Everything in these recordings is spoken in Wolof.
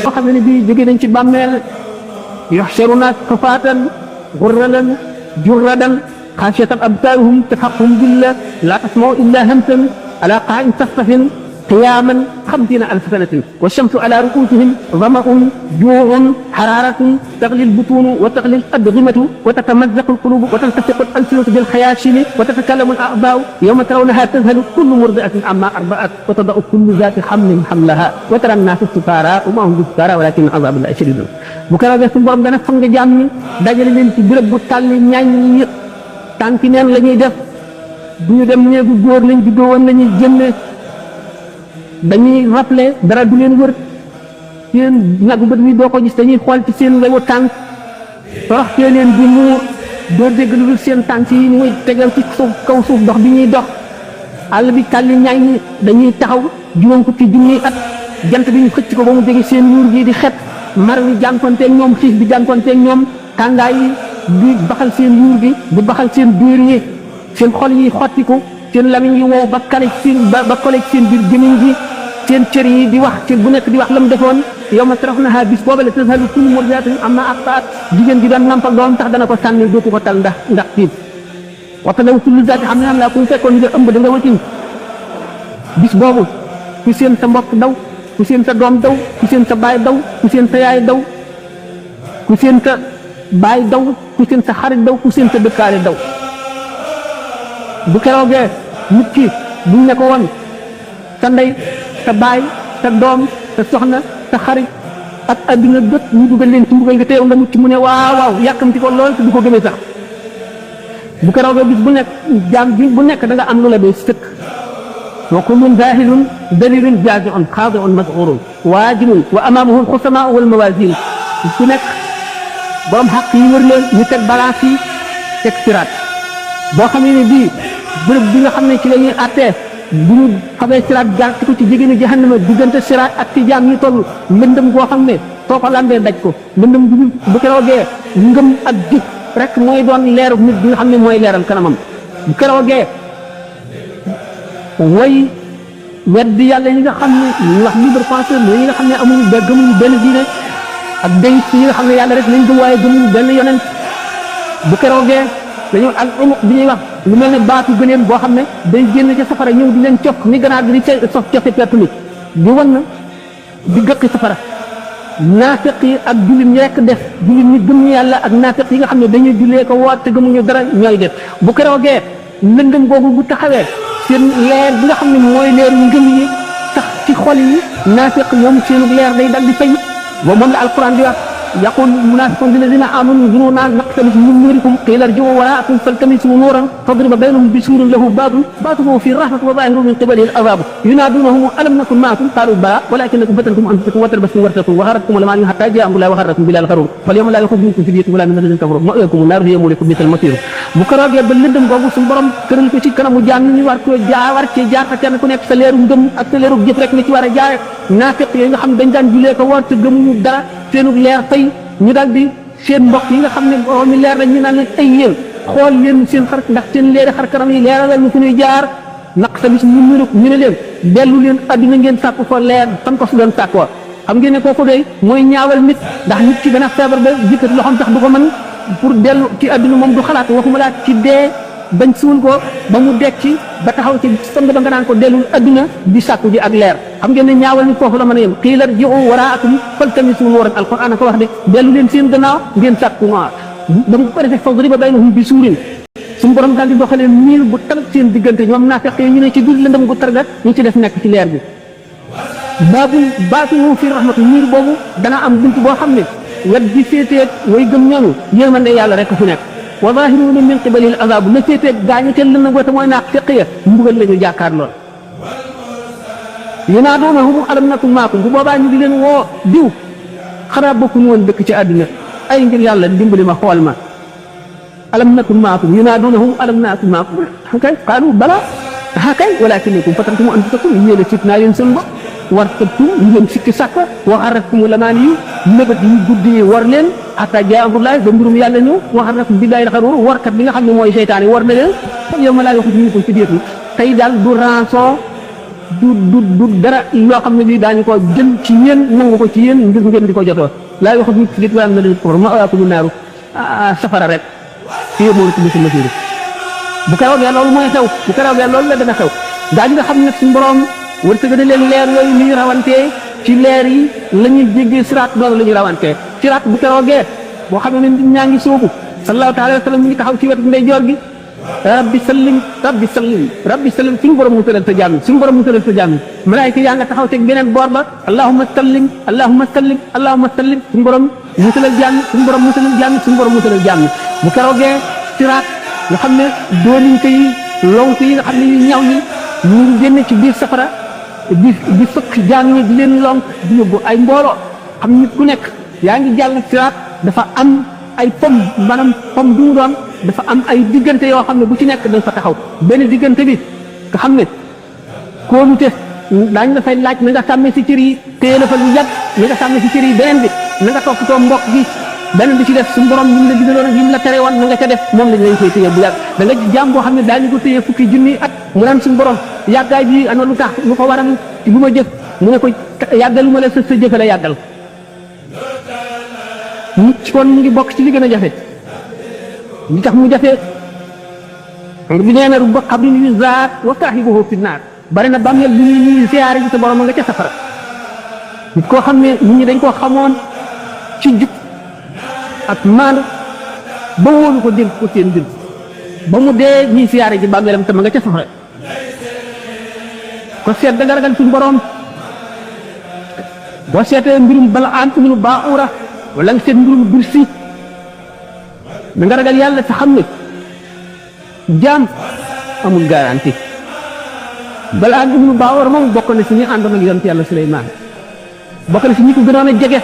boo xam ne bii jóge nañ ci bàmmeel yuhsharuna hufaatan ghurran jurradan khashiyatan absaruhum tarhaquhum dhillah la tasma'u illa hamsan ala qa'in safsafin qiyaman 50,000 سنة والشمس على رؤوسهم ظمأ جوع حرارة تغلي البطون وتغلي الأدغمة وتتمزق القلوب وتلتصق الألسنة بالخياشيم وتتكلم الأعضاء يوم ترونها تذهل كل مرضعة عما أرضعت وتضع كل ذات حمل حملها وترى الناس سكارى وما هم بسكارى ولكن عذاب الله شديد bu keroogee suñu borom dana fang jaam ñi dajale leen ci béréb bu tàlli ñaañ ñi tànki neen la ñuy def bu ñu dem néegu góor lañ juddoo woon lañuy génne dañuy rappelé dara du leen wër seen nagu bët mi doo ko gis dañuy xool ci seen wewu tànk toroxtee leen di muur doo dégg lu dul seen tànk yi ni muy tegal ci suuf kaw suuf dox bi ñuy dox àll bi tàlli ñaañ ñi dañuy taxaw juróom ko ci junniy at jant bi ñu xëcc ko ba mu jege seen yuur gi di xet mar wi jànkonteeg ñoom xiif bi jànkonteeg ñoom tàngaay yi di baxal seen yuur gi di baxal seen biir yi seen xol yi xottiku seen lamiñ yi wow ba kale seen ba kole seen biir gémmiñ gi seen cër yi di wax cër bu nekk di wax la mu defoon yow ma tarawnaha bis booba la tazhalu kullu murdi'atin amma arda'at jigéen ji doon nampal doom tax dana ko sànni dootu ko tal ndax tiit waxta law kullu zaati hamlin hamlaha ku fekkoon nga ëmb da nga watin bis boobu ku seen sa mbokk daw ku seen sa doom daw ku seen sa baay daw ku seen sa yaay daw ku seen sa baay daw ku seen sa xarit daw ku seen sa dëkkaale daw bu keroogee nit ki buñ ne ko woon sa ndey sa baay sa doom sa soxna sa xarit ak adduna bët ñu dugal leen ci mbugal nga teew nga mucc mu ne waaw waaw yàkkamti ko lool te du ko gëmee sax bu keroogee bis bu nekk jaam bi bu nekk da nga am lu la doy sëkk wa kullun zaahilun dalilun jaazi'un xaadi'un maz'uurun waajibun wa amaamahu al-xusamaa wal mawaazin ku nekk borom xaq yi wër leen ñu teg balance yi teg siraat boo xamee ne bii bërëb bi nga xam ne ci la ñuy àttee bu ñu xamee siraat jaar ci ko ci jigéenu jahannama diggante siraat ak ci jaam ñu toll lëndëm goo xam ne soo ko lambee daj ko lëndëm bu keroogee ngëm ak jub rek mooy doon leeru nit bi nga xam ne mooy leeral kanamam bu keroogee way weddi yàlla yi nga xam ne ñu wax libre penseur mooy ñi nga xam ne amuñu gëmuñu benn diine ak déyit yi nga xam ne yàlla rek lañ gëm waaye gëmuñu benn yonent bu keroogee dañoo al umuq bi ñuy wax lu mel ne baatu gëneen boo xam ne day génn ca safara ñëw di leen cof ni ganaar di sof cofe pertu nit di wan na di gëqi safara naafiq yi ak jullit ñi rekk def jullit ñi gëm ñu yàlla ak naafiq yi nga xam ne dañuy jullee ko woot te gëmuñu dara ñooy def bu keroogee lëndëm googu bu taxawee seen leer bi nga xam ne mooy leeru ngëm yi sax ci xol yi naafiq ñoom seenu leer day dal di fay boo moom la alquran di wax يقول المنافقون للذين آمنوا انظرونا نقتبس من نوركم قيل ارجعوا وراءكم فالتمسوا نورا فاضرب بينهم بسور له باب باطنه فيه الرحمة وظاهره من قبله العذاب ينادونهم ألم نكن معكم قالوا بلى ولكنكم فتنتم أنفسكم وتربصتم وارتبتم وغرتكم الأماني حتى جاء أمر الله وغركم بالله الغرور فاليوم لا يأخذ منكم فدية ولا من الذين كفروا مأواكم النار هي مولاكم بئس المصير bu keroogee ba lëndëm googu suñu borom këral ko ci kanamu jaam ñu war ko war ci jaar fa kenn ku nekk sa leeru ngëm ak sa leeru jëf rek ni ci war a jaare naafiq yi nga xam dañ daan julee ko war te gëmuñu dara seenu leer fay ñu daal di seen mbokk yi nga xam ne mi leer nañ ñu naan leen ay yéen xool leen seen xar ndax seen leeri xar kanam yi leeralal ñu fu ñuy jaar naq tamit ñu ne leen dellu leen adduna ngeen sàkk fa leer fan ko su doon sàkkoo xam ngeen ne kooku doy mooy ñaawal nit ndax nit ki dana feebar ba jëkkati loxoom sax du ko mën pour dellu ci adduna moom du xalaat waxuma laa ci dee bañ suul ko ba mu dekki ba taxaw ci sënd ba nga naan ko dellul adduna di sàkku ji ak leer xam ngeen ne ñaawal nit foofu la mën a yem qiila irji'u waraakum faltamisu nuuran alquran ko wax de dellu leen seen gannaaw ngeen sàkku noor ba mu ko defee fadriba baynahum bi suurin suñu borom daal di doxalee miir bu tal seen diggante ñoom naafiq yi ñu ne ci biir lëndëm gu targa ñu ci def nekk ci leer bi baatuhu fi rahmat miir boobu dana am bunt boo xam ne wet bi féeteeg way gëm ñooñu yërmande yàlla rek fu nekk wa zahiruuna min qibali al azab na féeteeg gaañu te lëndëm goote mooy naafiq ya mbugal la ñu jàkkaar lool yunaaduunahum alam nakun maakum bu boobaa ñu di leen woo diw xanaa bokkuñu woon dëkk ci àdduna ay ngir yàlla dimbali ma xool ma alam nakun maakum yunaaduunahum alam nakun maakum kay qaalu bala kay walaakinnakum fatantum anfusakum yéen a fit naa leen seen bopp wartabtum ngeen sikki sàkk wa gharratkumul amaaniyyu nëbët yi guddi yi war leen hatta jaa amrullaah ba mbirum yàlla ñëw wa gharrakum billaahi al-gharuur warkat bi nga xam ne mooy seytaane war na leen yow ma laa yoxutu minkum fidyatun tey daal du rançon du dara loo xam ne lii daañu ko jël ci yéen nangu ko ci yéen ngir ngeen di ko jotoo laa yoo xam ne nit wala na leen pour ma ko du naaru safara rek fii moom ci bisu masiiru bu keroogee loolu mooy xew bu keroogee loolu la dana xew daañu nga xam ne suñu borom wërsëg na leen leer yooyu ñuy rawantee ci leer yi la ñuy jéggee siraat noonu la ñuy rawantee siraat bu keroogee boo xam ne nit ñaa ngi soobu sallallahu taala wa sallam mi ngi taxaw ci wetu ndeyjoor gi rabbi sallim rabbi sallim rabbi sallim suñu borom musalal sa jàmm suñu borom musalal sa jàmm malaayika yaa nga taxaw teg beneen boor ba allahumma sallim allahumma sallim allahumma sallim suñu borom musalal jàmm suñu borom musalal jàmm suñu borom musalal jàmm bu keroogee siraat nga xam ne dooninke yi lonk yi nga xam ne yu ñaw yi ñu ngi génn ci biir safara di fëkk jaam ñi di leen lonk di yóbbu ay mbooloo xam nit ku nekk yaa ngi jàll siraat dafa am ay pom maanaam pom bi mu doon dafa am ay diggante yoo xam ne bu ci nekk dañ fa taxaw benn diggante bi nga xam ne kóolute daañu la fay laaj na nga sàmmee si cër yi téye la fa lu yàgg na nga sàmmee si cër yi beneen bi na nga toppatoo mbokk gi beneen bi ci def suñu borom yi mu la digaloon ak yi mu la tere woon na nga ca def moom lañ lañ koy téye bu yàgg da nga jaam boo xam ne daañu ko téye fukki junni at mu naan suñu borom yàggaay bi ana lu tax lu ko waral ci bu ma jëf mu ne ko yàggalu ma la sa jëfe la yàggal nit kon mu ngi bokk ci li gën a jafe li tax mu jafe bi nee na rubba xabrin yu zaat wa saahibuhu fi naar bari na bàmmeel bu ñuy siyaare ji sa borom nga ca safara nit koo xam ne nit ñi dañ koo xamoon ci jub ak maandu ba wóolu ko dénk ko seen mbir ba mu dee ñuy siyaare ji bàmmeelam te ma nga ca safara ko seet da nga ragal suñu borom boo seetee mbirum bala am mbirum baaxura wala nga seet mbirum bursi da nga ragal yàlla te xam ne jaam amul garantie balaa am ibnu baawar moom bokk na si ñi àndoon ak yonent yàlla Suleymaan bokk na si ñi ko gënoon a jege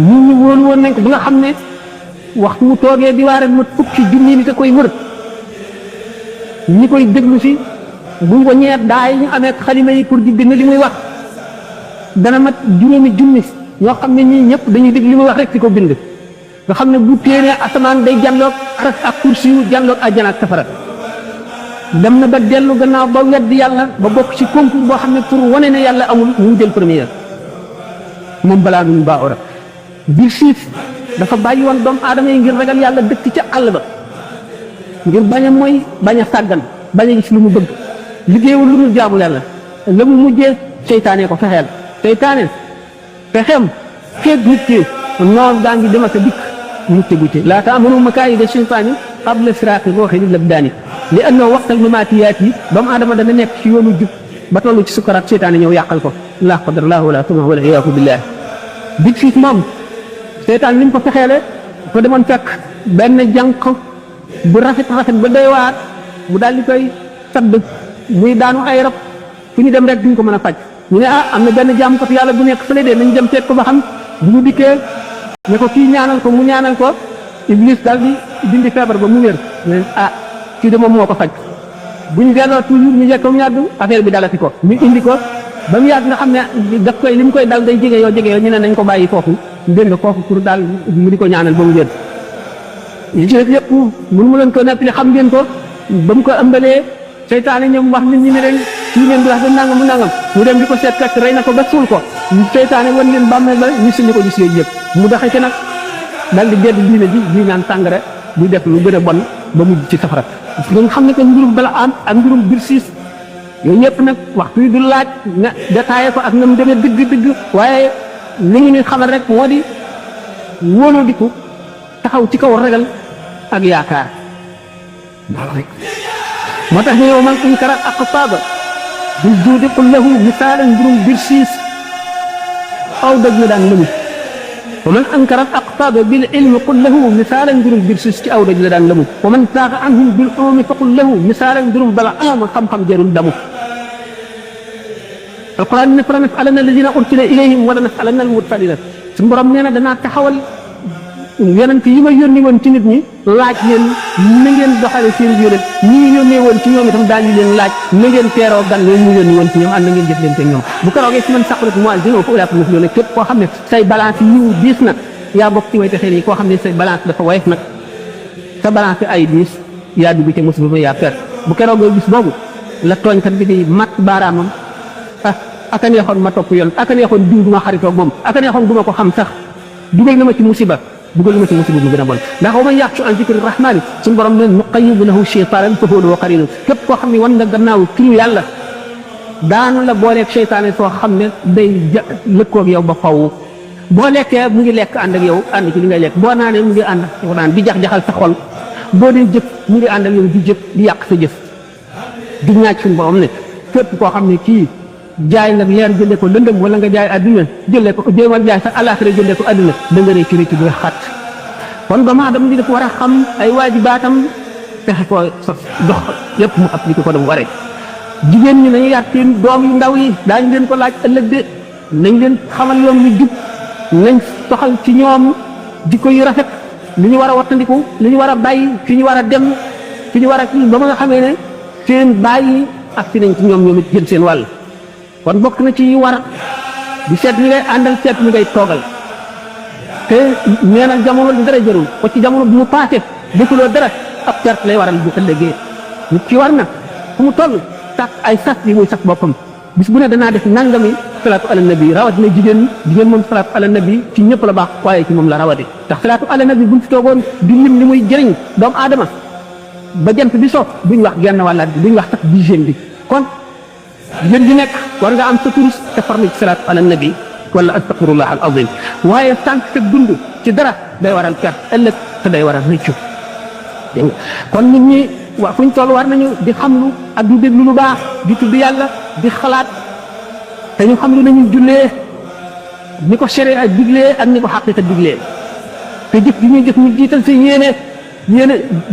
nit ñi wóolu woon nañ ko ba nga xam ne waxtu mu toogee di waare mat fukki junni nit a koy wër ñi koy déglu si bu ko ñeet daay ñu amee xalima yi pour di bind li muy wax dana mat juróomi junni ñoo xam ne ñii ñëpp dañuy dégg li muy wax rek ci ko bind nga xam ne bu téenee asamaan day jàlloog aras ak kursi yu jàlloog àjjana ak safara dem na ba dellu gannaaw ba weddi yàlla ba bokk ci concours boo xam ne pour wane ne yàlla amul mu jël première moom balaa nuñu baa ora biir siif dafa bàyyi woon doomu aadama yi ngir ragal yàlla dëkk ca àll ba ngir bañ a mooy bañ a sàggan bañ a gis lu mu bëgg liggéeyul lu dul jaamu yàlla la mu mujjee seytaane ko fexeel seytaane fexeem feeg nit ki noon gaa ngi dem ak a dikk mu tegu ci laa taamanu makaayida shaytaani qabla firaaqi ruuhi lil abdaani li annoo waxtal mamaatiyaat yi doomu aadama dana nekk ci yoonu jub ba toll ci sukaraat seytaane ñëw yàqal ko laa qadar laahu wala tuma wala iyaaku billaah big fiif moom seytaan li mu ko fexeele ko demoon fekk benn jànq bu rafet ba doy waar mu daal di koy sadd muy daanu ay rab fu ñu dem rek duñ ko mën a faj ñu ne am na benn jaam ko yàlla bu nekk fële de nañ dem seet ko ba xam bu ñu dikkee ne ko kii ñaanal ko mu ñaanal ko iblis daal di dindi feebar ba mu wér kii de moom moo ko faj bu ñu delloo toujours ñu jekk mu yàgg affaire bi dalati ko ñu indi ko ba mu yàgg nga xam ne daf koy li mu koy dal day jege yoo ñu ne nañ ko bàyyi foofu dégg nga foofu pour daal mu di ko ñaanal ba mu wér yi ci def yëpp mënu mu leen ko nettali xam ngeen ko ba mu ko ëmbalee seytaane ñoom wax nit ñi ne leen kii ngeen di wax ba nangam mu nangam mu dem di ko seet fekk rey na ko ba suul ko seytaane wan leen bàmmeel ba ñu suñu ko gis yooyu yëpp mu doxee ci nag dal di gedd diine ji di naan sàngara di def lu gën a bon ba mujj ci safara nga xam ne que mbirum bala am ak mbirum bir siis yooyu yëpp nag waxtu yi du laaj nga détaillé ko ak na mu demee dëgg waaye li ñu ni xamal rek moo di wóoloo diku taxaw ci kaw ragal ak yaakaar moo tax ñu yow man ankara aqtaaba bil juudi qul lahu misaalan mbirum bir siis aw dëgg na daan lëmu wa man ankara aqtaaba bil ilmi qul lahu misaalan mbirum bir siis ci aw dëgg la daan lëmu wa man saaqa anhum bil ulumi fa qul lahu misaalan mbirum bala ama xam-xam jarul damu alquran ne fala nasalanna alladina ursila ilayhim wala nasalanna almursalina suñu borom nee na danaa taxawal yonent yi ma yónni woon ci nit ñi laaj leen na ngeen doxale seen yonent ñi ñu yónnee woon ci ñoom itam daañu leen laaj na ngeen teeroo gan yooyu ñu yónni woon ci ñoom ànd na ngeen jëf leen te ñoom bu ko roogee si man saqulat muwaazinahu fa ulaa'ika humul muflihuun képp koo xam ne say balance yiw diis na yaa bokk ci way texee nii koo xam ne say balance dafa woyof nag sa balance ay diis yaa dugg ci musiba yaa perte bu keroogee bis boobu la tooñkat bi di mat baaraamam aka neexoon ma topp yoon aka neexoon diw du ma xaritoog moom aka neexoon du ma ko xam sax dugal na ma ci musiba mu gën a bon ndax wa man yaxshu an zikri rahmani suñu borom ne nuqayyid lahu shaytaanan fa huwa lahu qariin képp koo xam ne wan nga gannaaw turu yàlla daanu la booleeg seytaane soo xam ne day lëkkoog yow ba faw boo lekkee mu ngi lekk ànd ak yow ànd ci li ngay lekk boo naanee mu ngi ànd ak yow naan di jax-jaxal sa xol boo dee jëf mu ngi ànd ak yow di jëf di yàq sa jëf di ñaaj suñu borom ne képp koo xam ne kii jaay nga leer jëndee ko lëndëm wala nga jaay adduna jëlee ko jéemal jaay sa alaxira jëndee ko adduna da nga réccu réccu bi xat kon doomu aadama di dafa war a xam ay waajibaatam fexe ko dox yépp mu appliqué ko dam waree jigéen ñi nañu yar seen doom yu ndaw yi daañu leen ko laaj ëllëg de nañ leen xamal yoon yu jub nañ soxal ci ñoom jikko yu rafet li ñu war a wattandiku li ñu war a bàyyi fi ñu war a dem fi ñu war a kii ba ma nga xamee ne seen bàyyi ak fi nañ ci ñoom it jël seen wàll kon bokk na ci war di seet ñi ngay àndal seet ñi ngay toogal te nee na jamono di dara jërul ko ci jamono bi mu paase defuloo dara ab perte lay waral bu ëllëgee nit ki war na fu mu toll sax ay sas yi muy sax boppam bis bu ne danaa def nangami salaatu ala nabi rawatina jigéen moom salaatu ala nabi ci ñëpp la baax waaye ci moom la rawati ndax salaatu ala nabi buñ fi toogoon di lim li muy jëriñ doomu aadama ba jant bi so duñ wax genn wàllaat bi duñ wax sax dixième bi kon jigéen di nekk war nga am sa turus te farlu ci salaatu ala nabi wala astaghfirullah al azim waaye sànq sa dund ci dara day waral perte ëllëg te day waral rëccu dégg nga kon nit ñi waa fuñ toll war nañu di xamlu ak di déglu lu baax di tudd yàlla di xalaat te ñu xam lu nañu jullee ni ko sharia diglee ak ni ko xaqiqa diglee te jëf gi ñuy jëf ñu jiital sa yéene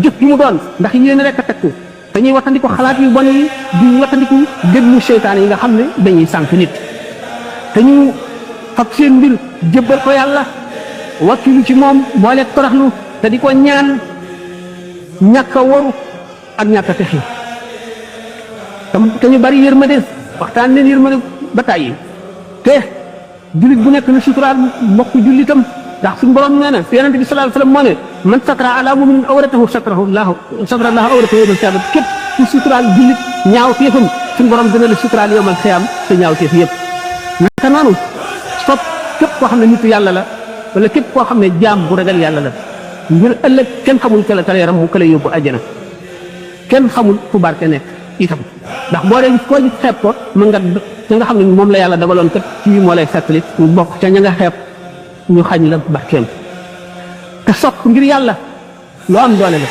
jëf gi mu doon ndax yéene rek a tekku te ñuy wattandiku xalaat yu bon yi di wattandiku déglu seytaane yi nga xam ne dañuy sànq nit te ñu fab seen mbir jébbal ko yàlla wakkilu ci moom boole toroxlu te di ko ñaan ñàkk a waru ak ñàkk a texi te ñu bari yërmande waxtaan leen yërmande ba tàyyi te jullit bu nekk na suturaal mbokk jullitam ndax suñu borom nee na yonent bi sallallahu alayhi wasallam moo ne man satara ala mu'minin awratahu satara allahu awratahu yawmal qiyaamah képp ku suturaal jullit ñaaw teefam suñu borom dina la suturaal yawmal qiyaam te ñaaw teef yëpp naka noonu sopp képp koo xam ne nitu yàlla la wala képp koo xam ne jaam bu ragal yàlla la ngir ëllëg kenn xamul kala taleeram mu kala yóbbu àjjana kenn xamul fu barke nekk itam ndax boo dee koo gis xeeb ko mën nga nga xam ne moom la yàlla dagaloon kat kii moo lay fàttali ñu bokk ca ña nga xeeb ñu xañ la barkeem te sopp ngir yàlla loo am doole la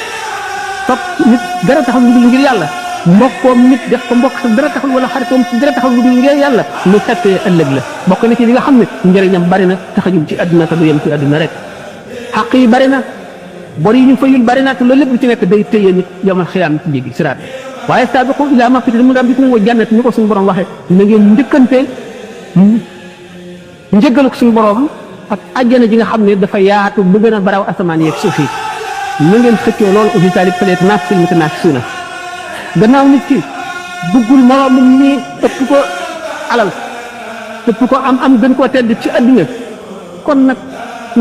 sopp nit dara taxul lu dul ngir yàlla mbokkoom nit def ko mbokk sa dara taxul wala xaritoom si dara taxul lu dul ngir yàlla lu fekkee ëllëg la bokk na ci li nga xam ne njëriñam bari na taxajul ci àdduna te du yem ci àdduna rek xaq yi bari na bor yi ñu fayul bari na te loolu lépp lu ci nekk day téye nit yawmal xiyaam ci jéggi siraat waaye saabiqu ilaa magfiratin min rabbikum wa jannatin ni ko suñu borom waxee na ngeen njëkkante njëggaluk suñu borom ak àjjana ji nga xam ne dafa yaatu ba gën a baraw asamaan yeeg suuf yi na ngeen xëccoo loolu aussi taalib fëleet naaf sil mutanaafisuuna gannaaw nit ki buggul moroomum nii ëpp ko alal ëpp ko am gën koo tedd ci adduna kon nag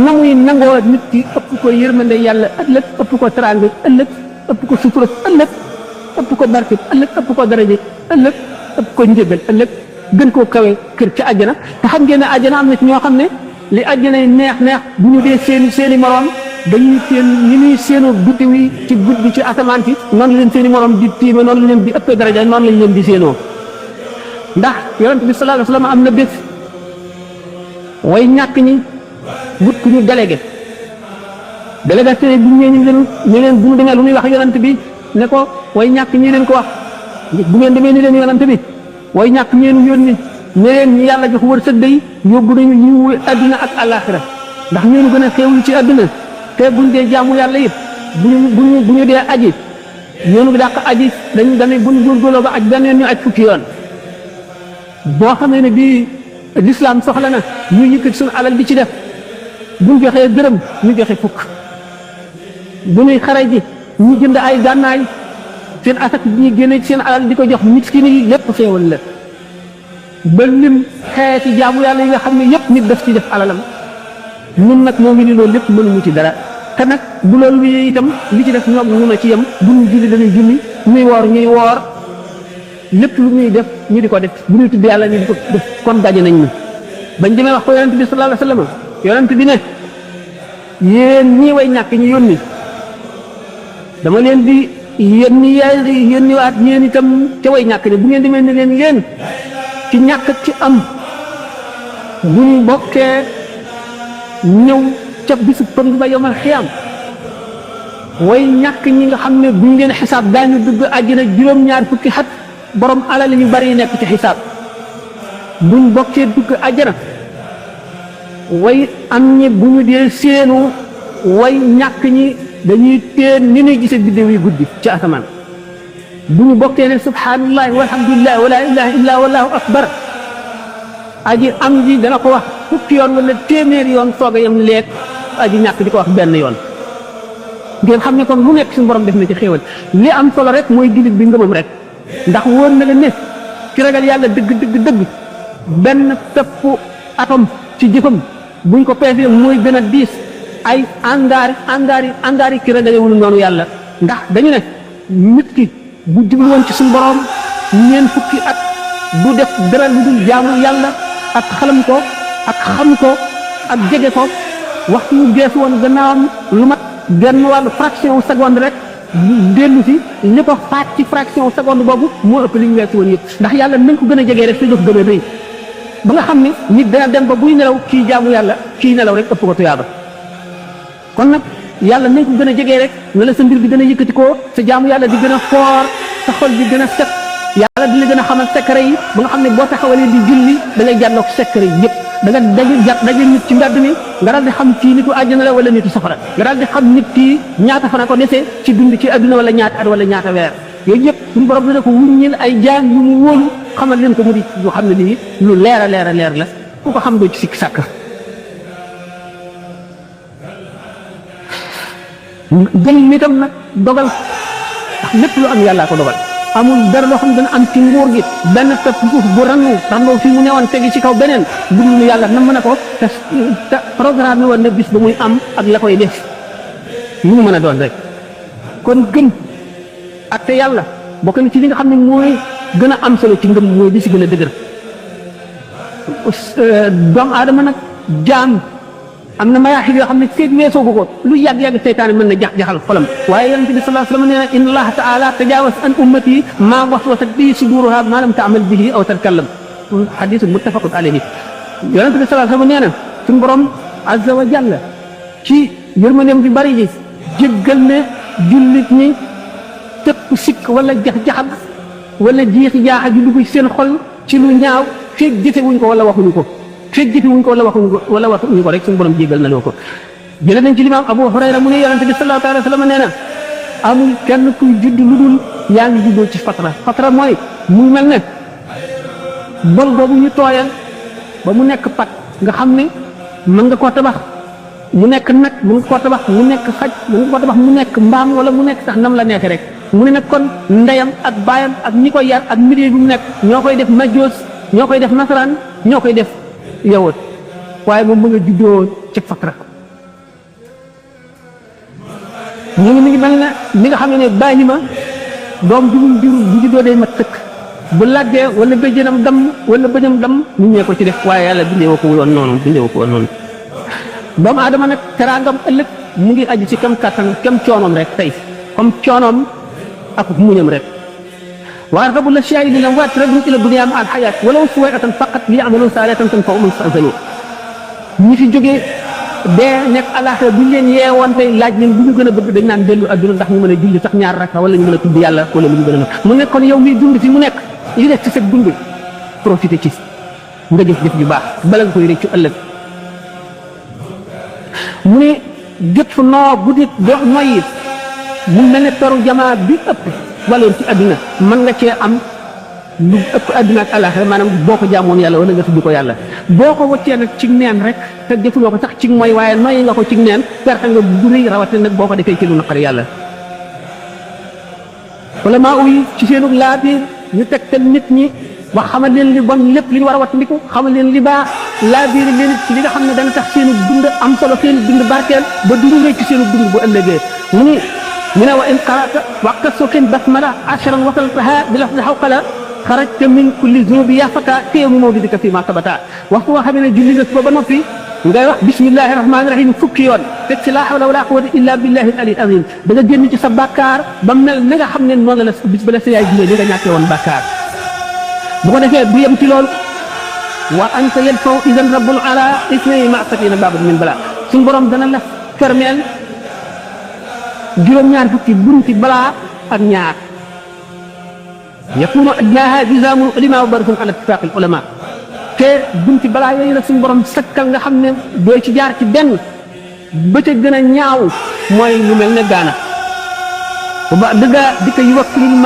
na muy nangoo nit ki ëpp ko yërmande yàlla ëllëg ëpp ko teraanga ëllëg ëpp ko sutura ëllëg ëpp ko barke ëllëg ëpp ko daraje ëllëg ëpp ko njëgal ëllëg gën koo kawe kër ci àjjana te xam ngeen ne àjjana am na ci ñoo xam ne li àjjana yi neex bu ñu dee seeni moroom dañuy seen ñi ñuy séenoo guddi wi ci guddi ci asamaan si noonu leen seeni moroom di tiime noonu la leen di ëppee daraja noonu lañ leen di séenoo ndax yonent bi sallallahu alayhi wasallam am na bés way ñàkk ñi wut ku ñu délégué délégation bi ñu leen bu ñu demee lu muy wax yonent bi ne ko way ñàkk ñi leen ko wax bu ngeen demee ni leen yonent bi way ñàkk ñeenu yónni ne leen ñi yàlla jox wërsëg day yóbbu nañu ñu àdduna ak àllaaxira ndax ñeenu gën a xéewlu ci àdduna te buñ dee jaamu yàlla yëpp bu ñu dee aji ñeenu bi dàq aji dañuy buñ góorgóorloo ba aj benn yoon ñu aj fukki yoon boo xamee ne bii l'islam soxla na ñu yëkkati suñu alal di ci def buñ joxee dërëm ñu joxe fukk bu ñuy xare ji ñu jënd ay gànnaay seen asak bi ñuy génne ci seen alal di ko jox miskin yi lépp xéewal la ba lim xeeti jaamu yàlla yi nga xam ne yëpp nit daf ci def alalam ñun nag moo ngi ni loolu lépp mënuñu ci dara te nag bu loolu wi itam li ci def ñoom ñu na ci yem bu ñu julli dañuy julli muy woor ñuy woor lépp lu muy def ñu di ko def bu ñuy tudd yàlla ñu di ko def kon daje nañ ñu bañ demee wax ko yonent bi sallallahu alayhi wasallam yonent bi ne yéen ñii way ñàkk ñu yónni dama leen di yónni waat yéen itam ca way ñàkk ne bu ngeen demee ne leen yéen ci ñàkk ci am bu ñu bokkee ñëw ca bisu pëng ba yomal xiyam way ñàkk ñi nga xam ne buñ leen xisaab daañu dugg àjjana juróom-ñaar fukki xat borom alal yu bari yi nekk ci xisaab buñ bokkee dugg àjjana way am ñi bu ñu dee séenu way ñàkk ñi dañuy teen ni ñuy gisee biddew yi guddi ci asamaan bu ñu bokkee ne subhanallah walhamdulillah wala ilaha illa wallahu akbar aji am ji dana ko wax fukki yoon wala téeméeri yoon soog a yem leeg aji ñàkk di ko wax benn yoon ngeen xam ne kon lu nekk suñu borom def na ci xéewal li am solo rek mooy jullit bi ngëmam rek ndax wóor na la ne ci ragal yàlla dëgg benn pepp atom ci jëfam buñ ko peesee mooy gën a diis ay angaari ki ragalewul noonu yàlla ndax dañu ne nit ki bu jublu woon ci suñu borom ñeen fukki at du def dara lu dul jaamu yàlla ak xalam ko ak xam ko ak jege ko waxtu wu geesu woon gannaawam lu mat genn wàllu fraction seconde rek dellu si li ko faat ci fraction seconde boobu moo ëpp li ñu weesu woon yëpp ndax yàlla nañ ko gën a jegee rek sa jëf gën a rëy ba nga xam ne nit dana dem ba buy nelaw kii jaamu yàlla kii nelaw rek ëpp ko tuyaaba kon nag yàlla nañ ko gën a jegee rek na la sa mbir bi gën a yëkkati koo sa jaamu yàlla di gën a foor sa xol bi gën a set yàlla di la gën a xamal secret yi ba nga xam ne boo taxawalee di julli da ngay jàlloog secret yi yëpp da nga daje nit ci mbedd mi nga daal di xam kii nitu àjjana la wala nitu safara nga daal di xam nit kii ñaata fana ko desee ci dund ci adduna wala ñaata at wala ñaata weer yooyu yëpp suñu borom dina ko wuññil ay jaan yu mu wóolu xamal leen ko mu di lu xam ne lii lu leer a leer la ku ko xam doo ci sikk sàkk gën mi tam nag dogal ndax lépp lu am yàllaa ko dogal amul dara loo xam ne dana am ci nguur gi benn pepp suuf bu rannu fi mu newoon tegi ci kaw beneen budul nu yàlla nam mën a ko te programme yi woon na bis ba muy am ak la koy def lu mu mën a doon rek kon gëm ak te yàlla bokk na ci li nga xam ne mooy gën a am solo ci ngëm mooy di si gën a dëgër doomu aadama nag jaam am na mayaaxil yoo xam ne seet weesoo ko lu yàgg-yàgg seytaane mën na jax-jaxal xolam waaye yonent bi sallallahu alayhi wa sallam nee na inna allaha taala tajaawaz an ummati maa waswasat bihi suduruha maa lam taamal bihi aw tatkallam xadiisun muttafaqun alayhi yonent bi sallallahu alayhi wa sallam nee na suñu borom azza wa jalla ci yërmandeem bi bari ji jéggal ne jullit ñi tëpp sikk wala jax-jaxal wala jiixi jaaxa ju dugg ci seen xol ci lu ñaaw feeg jëfewuñ ko wala waxuñu ko feeg jëfewuñ ko wala waxuñu ko rek suñu borom jéggal na loo ko jëlee nañ ci limaam Abu Hurayra mu ne yonent bi sallallahu alayhi wa sallam nee na amul kenn kuy judd lu dul yaa ngi juddoo ci fatra mooy mu mel ne bol boobu ñu tooyal ba mu nekk pat nga xam ne mën nga koo tabax mu nekk nag mën nga koo tabax mu nekk xaj mën nga koo tabax mu nekk mbaam wala mu nekk sax nam la nekk rek mu ne nag kon ndeyam ak baayam ak ñi koy yar ak milieu bi mu nekk ñoo koy def majoos ñoo koy def nasaraan ñoo koy def yawut waaye moom mu nga juddoo ci fatra ñu ngi mi ngi mel ne li nga xam ne bàyyi ma doom bi mu jur bu juddoo day mat sëkk bu làggee wala bëjënam dam wala bëñam dam ñu ñee ko ci def waaye yàlla bindee woo ko woon noonu doomu aadama nag teraangam ëllëg mu ngi aju ci kam kàttan kam coonoom rek tey comme coonoom ak muñam rek waa rabu la siyaay li lam waat radu ila dunya ma al xayaat walaw suwayatan faqat li amalu saalihatan tanfa'u man stahzanu ñi fi jógee dee nekk àllaaxira bu ñu leen yeewoon tey laaj leen bu ñu gën a bëgg dañ naan dellu adduna ndax ñu mën a julli sax ñaar rakka wala ñu mën a tudd yàlla wala lu ñu gën a mu nekk kon yow miy dund fi mu nekk li def ci sa dund profité ci nga jëf ju baax bala nga koy rëccu ëllëg mu ne jot fu noo bu dit do noyyi mu mel ne toru jamaa bi ëpp valeur ci adduna mën nga cee am lu ëpp adduna ak àllaaxira maanaam boo ko jaamoon yàlla wala nga tudd ko yàlla boo ko wëccee nag ci neen rek te defuloo ko sax ci mooy waaye noyyi nga ko ci neen perte nga bu rëy rawatina nag boo ko defee ci lu naqari yàlla wala maa uyi ci seenu laa biir ñu tegtal nit ñi wax xamal leen li bon lépp li ñu war a wattandiku xamal leen li baax laa biir leen ci li nga xam ne dana tax seenu dund am solo seenu dund barkeel ba dund rëy ci seenu dund bu ëllëgee mu ni من وإن قرأت وقت السوق بسملة 10 وصلتها بلفظ حوقلة خرجت من كل ذنوب يا فتى في يوم مولدك فيما ثبت وقتها خمنا جلد سبب نفي ngay wax bismillahir rahmanir rahim fukki yoon tek ci la hawla wala quwwata illa billahi al-ali azim da nga genn ci sa bakkar ba mel ni nga xamne non la bis bala sa yaay jule nga ñaké won bakkar bu ko defé bu yem ci lool wa anta yadfa idan rabbul ala ismi ma'satina bab min bala sun borom dana la fermel juroom ñaar fukki bunti bala ak ñaar yakunu adnaha bizamu ulama wa barakun ala ittifaq al ulama te bunti balaa yooyu la suñu borom sëkkal nga xam ne doo ci jaar ci benn ba ca gën a ñaaw mooy lu mel ne gaana bu ba dëgga di ko yuwakkilul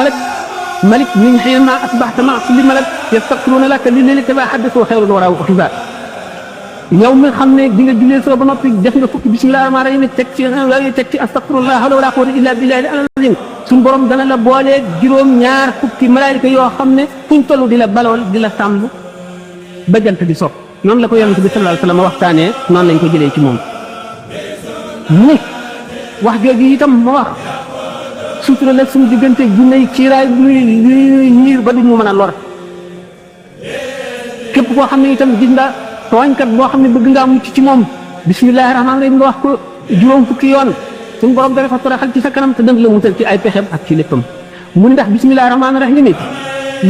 malik min xiina ma asbaxta ma kulli malak yastaxfiruuna laka li leelika ba xaddasoo xeyrul waraa wa xibaar yow mi xam ne di nga jullee soo ba noppi def nga fukki bismillah rahmaan rahim teg ci astaxfirullah hawla wala quwwata illa billahi al-azim suñu borom dana la boolee juróom ñaar fukki malaayika yoo xam ne fuñ toll di la balool di la sàmm ba jant bi sopp noonu la ko yonent bi sallallahu alayhi wasallam waxtaanee noonu lañ ko jëlee ci moom ni wax jooju itam ma wax sutura la suñu diggante jinne yi kiiraay luy ñiir ba duñu mën a lor képp koo xam ne itam gis nga tooñkat boo xam ne bëgg ngaa mucc ci moom bismillahi rahmaani rahim nga wax ko juróom fukki yoon suñu borom dana fa toroxal ci sa kanam te dëng la musal ci ay pexem ak ci léppam mu ni ndax bismillahi rahmaani rahim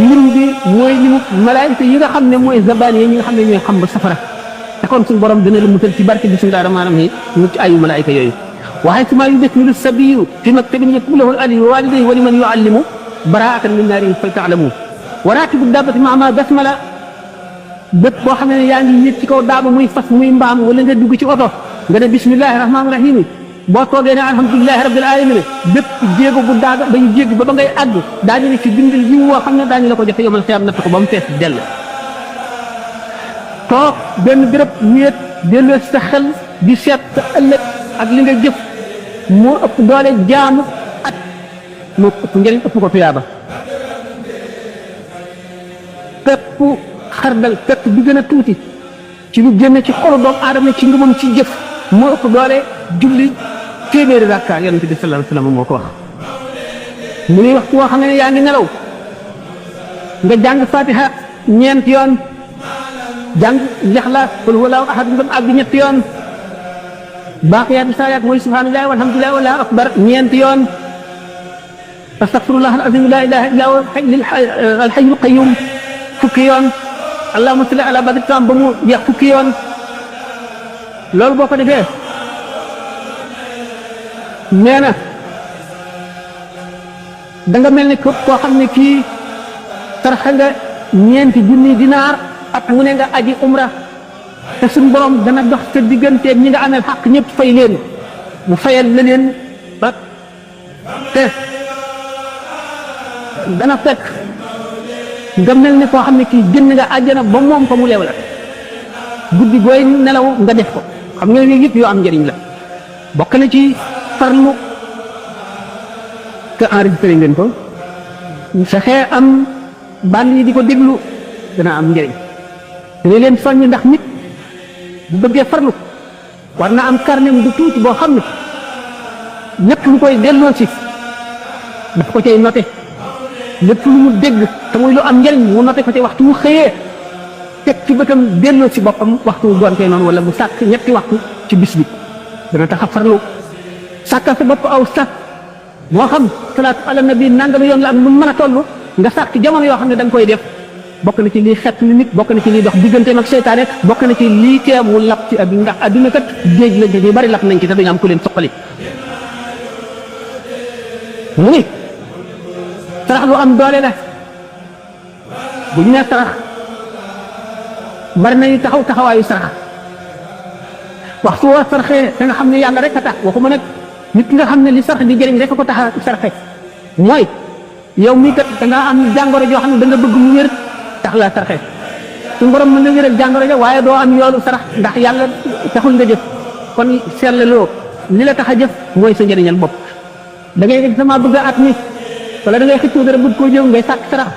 lim bi mooy limu malaayika yi nga xam ne mooy zabaan yi ñi nga xam ne ñooy xam ba safara te kon suñu borom dina la musal ci barke bismillahi rahmaani rahim mucc ayu malaayika yooyu waaye su ma yudxilu sabiyu fi maktabin yaktubuhu al-ali wa walidayhi wa liman yuallimu baraatan min naarin fa taalamu wa raatibu daabati ma basmala bépp boo xam ne yaa ngi yëg ci kaw daaba muy fas muy mbaam wala nga dugg ci oto nga ne bismillahi rahmaani rahim boo toogee ne alhamdulilahi rabbil alamin bépp jéego bu daaga ba ñu jéggi ba ngay àgg daañu ne ci bindal yi woo xam ne daañu la ko joxe yomal xiyaam natt ko ba mu fees dell toog benn béréb wéet delloo sa xel di seet sa ëllëg ak li nga jëf moo ëpp doole jaamu at moo ëpp njëriñ ëpp ko tuyaaba pepp xardal pepp bi gën a tuuti ci lu génne ci xolu doomu aadama ci ngëmam ci jëf moo ëpp doole julli téeméeri rakka yonent bi sallallahu alayhi wasallam moo ko wax mu ni waxtu woo xam ne yaa ngi nelaw nga jàng fatiha ñeent yoon jàng lixlaas qul huwallahu ahad ngam àgg ñetti yoon baaqiyaatu saalihaat mooy subhanallahi walhamdulillahi wallahu akbar ñeent yoon astaghfirullah al-azim la ilaha illa huwa al-hayyul qayyum fukki yoon allahumma salli ala badri tam ba mu jeex fukki yoon loolu boo ko defee nee na da nga mel ni képp koo xam ne kii sarxa nga ñeenti junni dinaar at mu ne nga aji umra te suñu borom dana dox sa digganteeg ñi nga amee xaq ñëpp fay leen mu fayal la leen ba te dana fekk nga mel ni koo xam ne kii génn nga àjjana ba moom ko mu leew la guddi gooy nelaw nga def ko xam nga yooyu yëpp yoo am njëriñ la bokk na ci farlu te enregistré ngeen ko fexee am bànn yi di ko déglu dana am njëriñ dina leen soññ ndax nit bu bëggee farlu war na am carnet bu tuuti boo xam ne lépp lu koy delloo si daf ko cay noté lépp lu mu dégg te muy lu am njëriñ mu noté ko ci waxtu mu xëyee teg ci bëtam delloo si boppam waxtu gontee noonu wala mu sàkk ñetti waxtu ci bis bi dana tax a farlu sàkkal sa bopp aw sàkk moo xam salaatu ala nabi nangam yoon la am lu mën a toll nga sàkk jamono yoo xam ne da nga koy def bokk na ci lii xet li nit bokk na ci lii dox digganteem ak seytaane bokk na ci lii tee mu lap ci àdduna ndax àdduna kat géej la ñu bari lap nañ ci te duñu am ku leen soqali mu ni sarax lu am doole la bu ñu nee sarax bari nañu taxaw taxawaayu sarax waxtu woo saraxee da nga xam ne yàlla rek a tax waxuma nag nit ki nga xam ne li sarax di jëriñ rek ko tax a saraxe mooy yow mii kat da nga am jàngoro joo xam ne da nga bëgg mu wér tax la saraxe suñu borom mën na wéral jàngoro ja waaye doo am yoolu sarax ndax yàlla taxul nga jëf kon seetlaloo li la tax a jëf mooy sa njëriñal bopp da ngay def sama bëgg at mi wala da ngay xëccoo dara bëgg koo jëw ngay sàkk sarax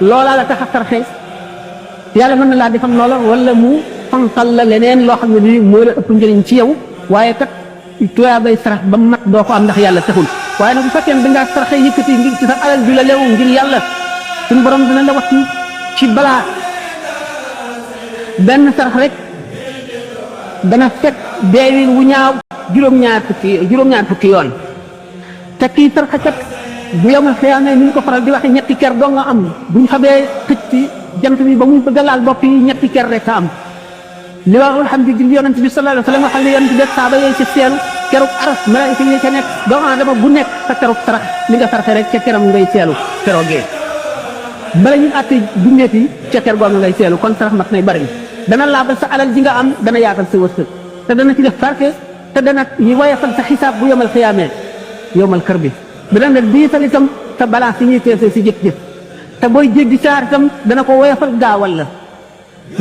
loolaa la tax a saraxe yàlla mën na laa defam loola wala mu fanqal la leneen loo xam ne lii moo la ëpp njëriñ ci yow waaye kat tuyaa bay sarax ba mat doo ko am ndax yàlla taxul waaye nag bu fekkee ne dangaa saraxe yëkkati ngir ci sa alal bi la lew ngir yàlla suñu borom dina la wattu ci balaa benn sarax rek dana fekk deewin wu ñaaw juróom-ñaar fukki yoon te kii saraxakat bu yomal xiyaamee ni ñu ko faral di waxe ñetti ker doo nga am buñ xamee xëcc ci jant bi ba muy bëgg a laal bopp yi ñetti ker rek a am li wax alhamdulilah yonent bi sallallahu alayhi wa sallam nga xam ne yonent bi saaba yee ci seelu keruk aras malaayika yi ca nekk doomu aadama bu nekk sa keruk sarax li nga saraxe rek ca keram ngay seelu keroogee bala ñu àtte dundeet yi ca ker googu ngay seelu kon sarax mat nay bari dana laabal sa alal ji nga am dana yaatal sa wërsëg te dana ci def barke te dana woyofal sa xisaab bu yomal xiyaamee yomal kër bi dana diisal itam sa balance yi ñuy peese si jëf-jëf te booy jéggi saar itam dana ko woyofal gaawal la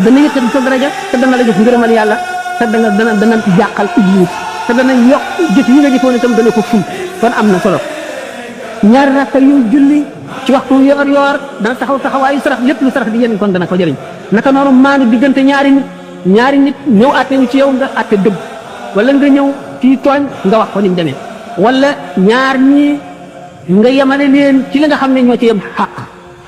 dana yëkkati sa daraja te dana la jox ngërëmal yàlla te dana jàqal iblis te dana yokk jëf yi nga jëfoon itam dana ko ful kon am na solo ñaari rakka yu julli ci waxtu yoor dana taxaw taxawaayu sarax lépp lu sarax di jëriñ kon dana ko jëriñ naka noonu maanu diggante ñaari nit ñëw àtte ñu ci yow nga àtte dëgg wala nga ñëw ci tooñ nga wax ko ni mu demee wala ñaar ñi nga yemale leen ci li nga xam ne ñoo ci yem xàq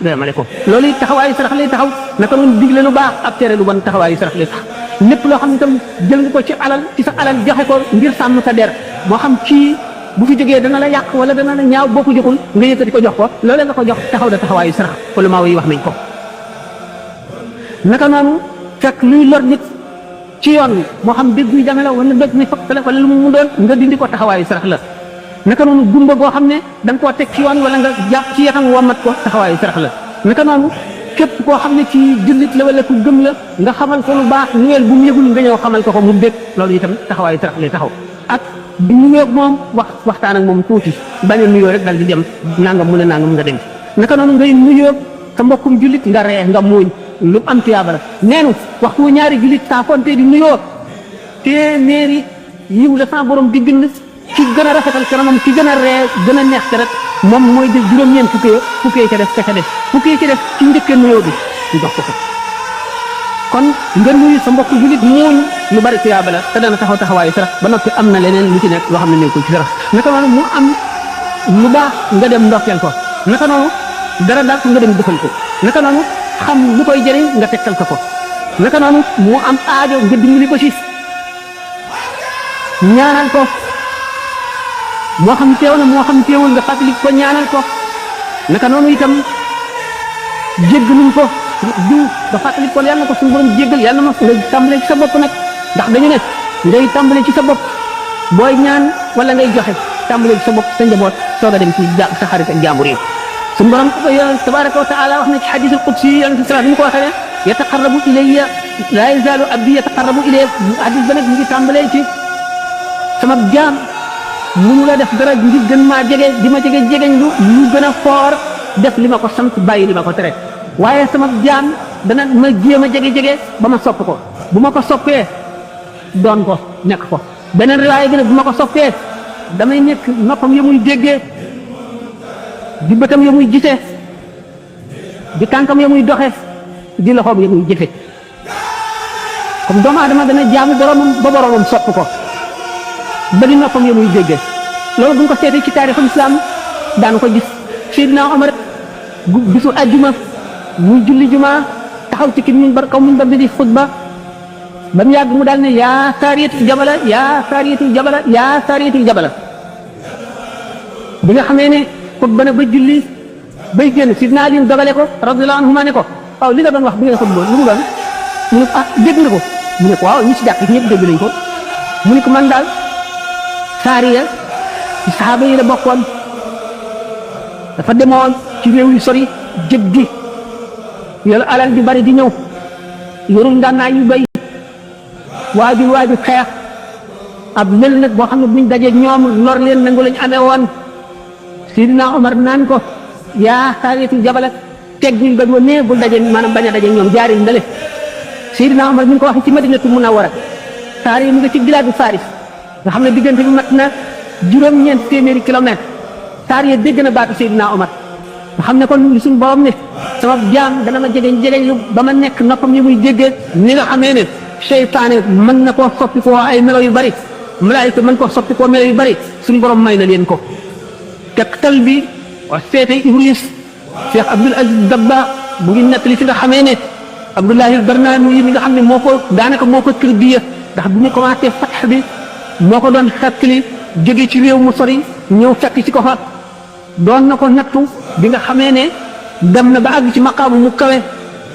nga yemale ko loolu it taxawaayu sarax lay taxaw naka noonu digle lu baax ak tere lu bon taxawaayu sarax lay tax lépp loo xam ne itam jël nga ko ci alal ci sa alal joxe ko ngir sàmm sa der moo xam ci bu fi jógee dana la yàq wala dana la ñaaw boo ko joxul nga yëkkati ko jox ko loolee nga ko jox taxaw da taxawaayu sarax ulama yi wax nañ ko naka noonu fekk luy lor nit ci yoon wi moo xam dégg yu jame la wala dëgg ni fakk la wala lu mu doon nga dindi ko taxawaayu sarax la naka noonu gumba goo xam ne da nga koo teg ci yoon wala nga jàpp ci yatam womat ko taxawaayu sarax la naka noonu képp koo xam ne ci jullit la wala ku gëm la nga xamal ko lu baax ñëwel bu mu yëgul nga ñëw xamal ko mu bég loolu itam taxawaayu sarax lay taxaw ak di nuyoo ak moom waxtaan ak moom tuuti bañ a nuyoo rek dal di dem nangam mu ne nangam nga dem naka noonu ngay nuyoo sa mbokkum jullit nga ree nga muuñ lu am tuyaaba la neenu waxtu ñaari jullit saa fonte di nuyoo téeméeri yiw la sa borom di bind ci gën a rafetal kanamam ci gën a ree gën a neex te rek moom mooy jël juróom-ñeent fukkee ca def ca def fukkee ca def ci njëkkee nuyoo bi ñu jox ko ko kon nga nuyu sa mbokk jullit muuñ lu bari tuyaaba la te dana taxaw taxawaayu sarax ba noppi am na leneen lu ci nekk loo xam ne nekkul ci sarax naka noonu mu am lu baax nga dem ndokkeel ko naka noonu dara daal nga dem defal ko naka noonu xam lu koy jëriñ nga tegtal ko naka noonu mu am aajo nga dimbali ko ci ñaanal ko moo xam teew na moo xam teewul nga fàttali ko ñaanal ko naka noonu itam jéggaluñ ko diw nga fàttali ko yàlla na ko suñu borom jéggal yàlla na ma nga tàmbalee ci sa bopp nag ndax dañu ne ngay tàmbalee ci sa bopp booy ñaan wala ngay joxe tàmbalee ci sa bopp sa njaboot soog a dem ci sa xarit ak jàmbur yi suñu borom tabaraka wa taala wax na ci xadis al qudsi yonente salaat ni mu ko waxee ne yataqarrabu ilayya laa yazaalu abdi yataqarrabu ilayya xadis ba nag mu ngi tàmbalee ci sama jaam mënu la def dara ngir gën maa jege di ma jege jegeñ lu gën a foor def li ma ko sant bàyyi li ma ko tere waaye sama jaam dana ma jéem a jege ba ma sopp ko bu ma ko soppee doon ko nekk ko beneen riwaaya bi nag bu ma ko soppee damay nekk noppam ya muy déggee di bëtam ya muy gisee di tànkam ya muy doxe di loxoom ya muy jëfe comme doomu aadama dana jaamu boromam ba boromam sopp ko ba di noppam ya muy déggee loolu bu ñu ko seetee ci taarixul islam daanu ko gis Seydina Omar bisu àjjuma muy julli juma taxaw ci min bar kaw min bar bi di xutba ba mu yàgg mu daal ne yaa saariyatul jabala yaa saariyatul jabala yaa saariyatul jabala bi nga xamee ne xutba na ba julli bay génn Sidna Ali dogale ko radiyallahu anhuma ne ko waaw li nga doon wax bi nga xutba lu mu doon mu ne ah dégg nga ko mu ne ko waaw ñi ci jàkk ñëpp dégg nañ ko mu ne ko man daal saariya ci saxaaba yi la bokkoon dafa demoon ci réew yu sori jëg gi yor alal di bari di ñëw yorul ngànnaay yu bay waaju xeex ab lël nag boo xam ne buñ dajee ñoom lor leen nangu lañ amee woon Sidina Omar naan ko yaa saariyatul jabala teggil ba ma nee bul daje maanaam bañ a daje ñoom jaaril ndale Sidina Omar mi ngi ko waxee ci Madinatu Munawwara saariya mu nga ci bilaadu Faris nga xam ne diggante bi mat na juróom-ñeent téeméeri kilomètre saariya dégg na baatu Sidina Omar nga xam ne kon li suñu borom ne sama jaam dana ma jegeñ lu ba ma nekk noppam yi muy déggee ni nga xamee ne seytaane mën na koo soppi koo ay melo yu bari malaayika mën koo soppi koo melo yu bari suñu borom may na leen ko tegtal bi wa seete Ibris Cheikh Abdul Aziz Dabba bu ngi nettali fi nga xamee ne Abdullahi al-Barnawi yi mi nga xam ne moo ko daanaka moo ko tërbiya ndax bu mu commencé fatx bi moo ko doon xettali jóge ci réew mu sori ñëw fekk ci ko fa doon na ko nattu bi nga xamee ne dem na ba àgg ci maqaamu mu kawe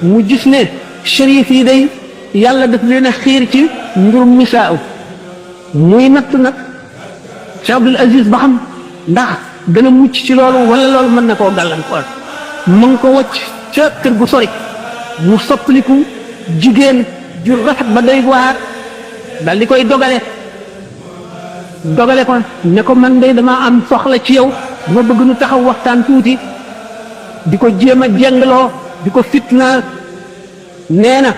mu gis ne shérif yi day yàlla daf leen a xiir ci mbirum misaaw muy nattu nag Cheikh Abdul Aziz ba xam ndax dana mucc ci loolu wala loolu mën na koo gàllankoor mu ngi ko wacc ca kër gu sori mu soppaliku jigéen ju rafet ba doy waar dal di koy dogale ko ne ko man day dama am soxla ci yow dama bëgg nu taxaw waxtaan tuuti di ko jéem a jengloo di ko fitnaal nee na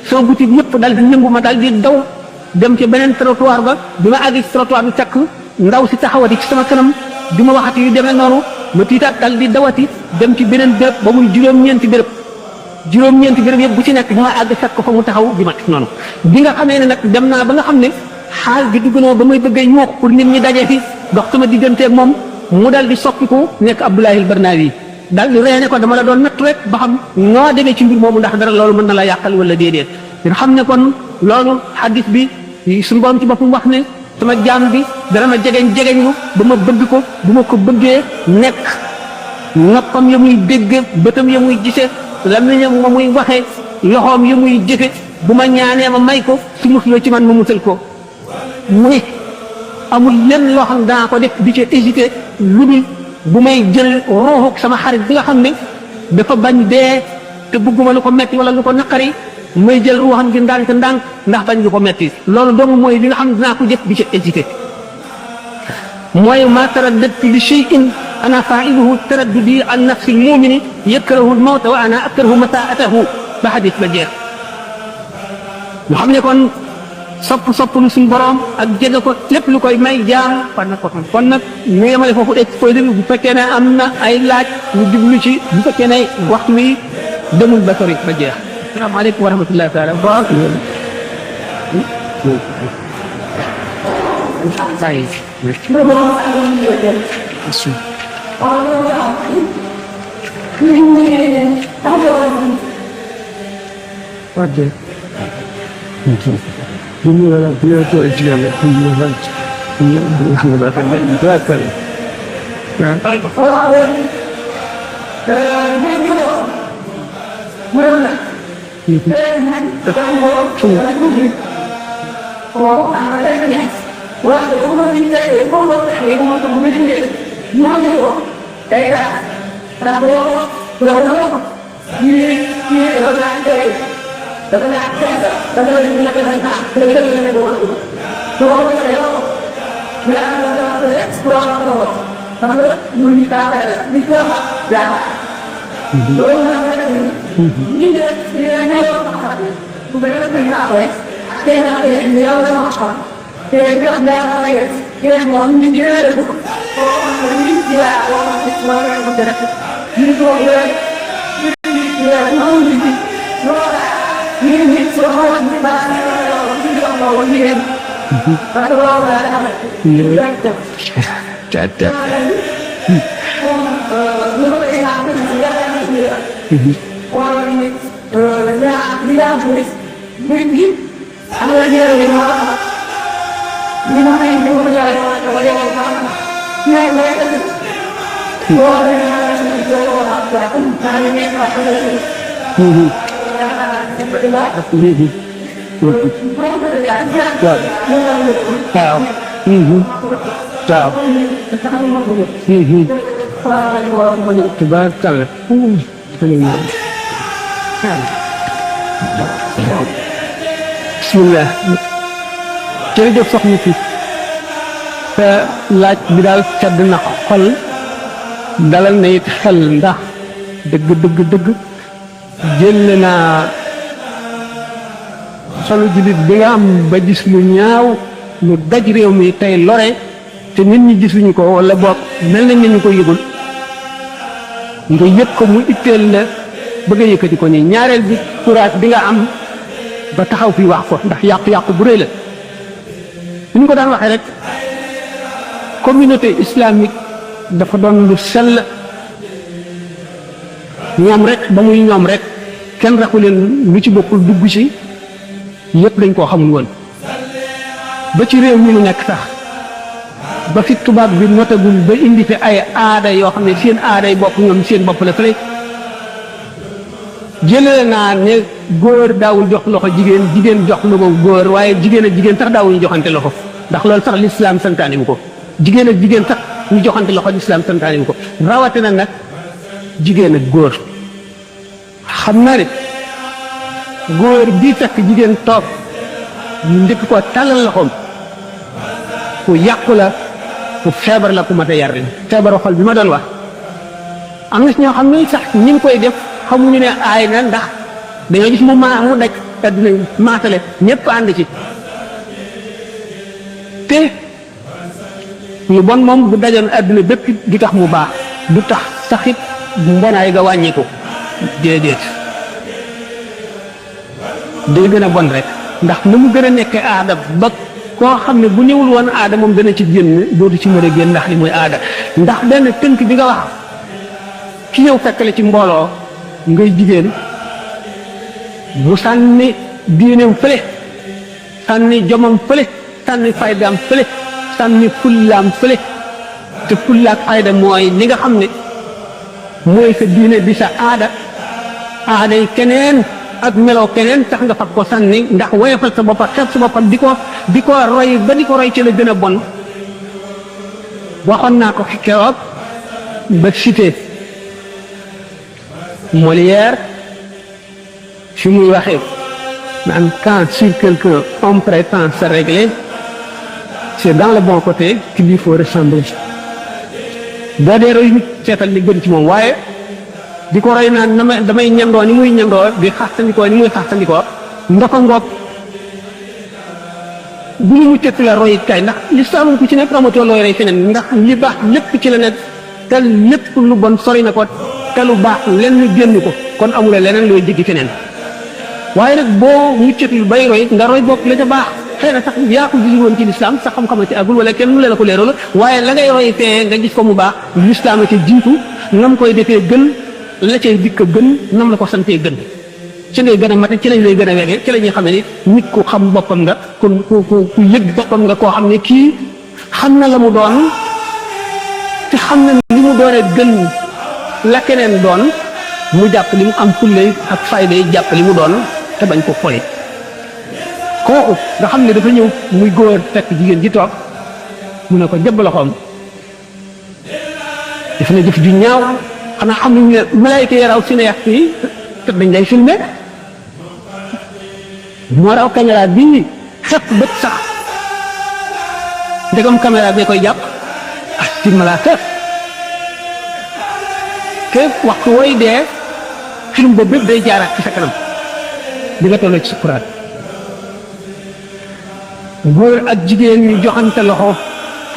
soo boutique yëpp dal di yëngu ma dal di daw dem ci beneen trottoir ba bi ma àgg ci trottoir bi fekk ndaw si taxawati ci sama kanam di ma waxati yu demee noonu ma tiitaat dal di dawati dem ci beneen béréb ba muy juróom-ñeenti béréb yëpp bu ci nekk bi ma àgg fekk ko fa mu taxaw di ma noonu bi nga xamee ne nag dem naa ba nga xam ne xaal bi dugg na ba may bëggee ñoox pour nit ñi daje fi dox sama digganteeg moom mu dal di soppiku nekk Abdullahi al-Barnawi dal di reene ko dama la doon natt rek ba xam noo demee ci mbir moomu ndax dara loolu mën na la yàqal wala déedéet nga xam ne kon loolu xadis bi suñu borom ci boppam wax ne sama jaam bi dara ma jegeñu ba ma bëgg ko bu ma ko bëggee nekk noppam ya muy dégg bëtam ya muy gise lamiñam ma muy waxe loxoom ya muy jëfe bu ma ñaanee ma may ko su musloo ci man ma musal ko mu ne amul lenn loo xam daa ko def di ci hésité lu dul bu may jël ruuxuk sama xarit bi nga xam ne dafa bañ dee te bëgguma lu ko metti wala lu ko naqari may jël ruuxam gi ndànk ndax bañ lu ko metti loolu doomu mooy li nga xam ne dinaa ko def di ci hésité mooy ma taraddadtu li shay'in ana faa'iluhu taraddudi an nafsi al-mu'mini yakrahu al-mawta wa ana akrahu masaa'atahu ba xadis ba jeex ñu xam ne kon sopp lu suñu borom ak jege ko lépp lu koy may jaam war na ko xam kon nag ñu yemale foofu exposé bi bu fekkee ne am na ay laaj ñu jublu ci bu fekkee ne waxtu wi demul ba sori ba jeex asalaamaaleykum wa rahmatullahi taala wa barakatuh bismillah jërëjëf soxna si sa laaj bi daal sedd na xol dalal na it xel ndax dëgg jël naa solo jullit bi nga am ba gis lu ñaaw lu daj réew mi tey lore te nit ñi gisuñu ko wala boog mel nañ ñu ko yëgul nga yëg ko mu itteel la bëgg a yëkkati ko nii ñaareel bi courage bi nga am ba taxaw fi wax ko ndax yàqu-yàqu bu rëy la ñu ko daan waxee rek communauté islamique dafa doon lu sell ñoom rek ba muy ñoom rek kenn raxu leen lu ci bokkul dugg ci yëpp dañ koo xamul woon ba ci réew mi nu nekk sax ba fi tubaab bi notagul ba indi fi ay aada yoo xam ne seen aaday bopp ñoom seen bopp la fële jëlee naa ne góor daawul jox loxo jigéen jigéen jox lu ko góor waaye jigéen ak jigéen sax daawuñu joxante loxo ndax loolu sax lislaam santaane wu ko jigéen ak jigéen sax ñu joxante loxo lislaam santaane wu ko rawatina nag jigéen ak góor xam naa ne góor bii fekk jigéen toog ñu njëkk ko tàllal loxoom ku yàqu la ku feebar la ku mat a yar la feebaru xol bi ma doon wax am na si ñoo xam ne sax ñi ngi koy def xamuñu ne aay na ndax dañoo gis mu daj adduna maatale ñëpp ànd ci te lu bon moom bu dajoon adduna bépp du tax mu baax du tax saxit mbonaay ga wàññiku déedéet day gën a bon rek ndax na mu gën a nekkee aada ba koo xam ne bu ñëwul woon aada moom dana ci génn dootu ci mën a génn ndax li muy aada ndax benn tënk bi nga wax ki ñëw fekkale ci mbooloo ngay jigéen mu sànni diineem fële sànni jomam fële sànni faydaam fële sànni fullaam fële te fullaak fayda mooy li nga xam ne mooy sa diine di sa aada aada yi keneen ak meloo keneen tax nga fab ko sànni ndax woyofal sa boppa xeeb sa boppa di ko roy ba di ko roy ci la gën a bon waxoon naa ko keroog ba cité Molière fi muy waxee naan quand sur quelqu'un on prétend se régler c'est dans le bon côté qu'il lui faut ressembler boo dee roy nit seetal li gën ci moom waaye di ko roy naan damay ñandoo ni muy ñandoo di xaastandikoo ni muy xaastandikoo ndox ngoog bu ñu muccet la roy it kay ndax lislaam ku ci nekk amatoo looy roy feneen ndax li baax lépp ci la nekk te lépp lu bon sori na ko te lu baax lenn génn ko kon amula leneen looy jéggi feneen waaye nag boo muccet lu bay roy nga roy bokk la ca baax xëy na sax yaa ko gisul woon ci lislaam sax xam-xama ci agul wala kenn lu leen ko leeral waaye la ngay roy fee nga gis ko mu baax lislaam a ca jiitu nam koy defee gën la cay dikk gën nam la ko santee gën ci ngay gën a mate ci lañ lay gën a wegee ci la ñuy xam ne nit ku xam boppam nga ku yëg boppam nga koo xam ne kii xam na la mu doon te xam na li mu doonee gën la keneen doon mu jàpp li mu am fulle ak fayda jàpp li mu doon te bañ ko foye kooku nga xam ne dafa ñëw muy góor fekk jigéen ji toog mu ne ko jëbb loxoom def na jëf ju ñaaw xanaa xam nañ ne malaayka yi raw cinéaste yi te dañ lay filmé moo raw caméra bii xepp bët sax ndegam caméra bee koy jàpp ak ci malaaka te waxtu wooy dee film boobu bépp day jaaraat ci sa kanam di nga tolloo ci sukuraat góor ak jigéen ñu joxante loxo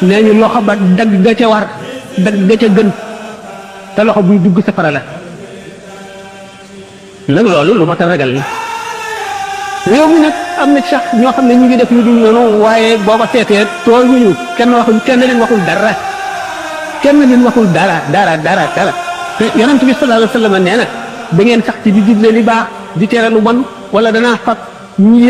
nee ñu loxo ba dagg ga ca war dagg ga ca gën te loxo buy dugg safara la nag loolu lu ma ta ragal la réew mi nag am na sax ñoo xam ne ñu ngi def lu dul noonu waaye boo ko seetee tooguñu kenn leen waxul dara kenn leen waxul dara te yonent bi sallallahu alayhi wa sallam nee na da ngeen sax ci di digle li baax di tere lu bon wala danaa fab ñi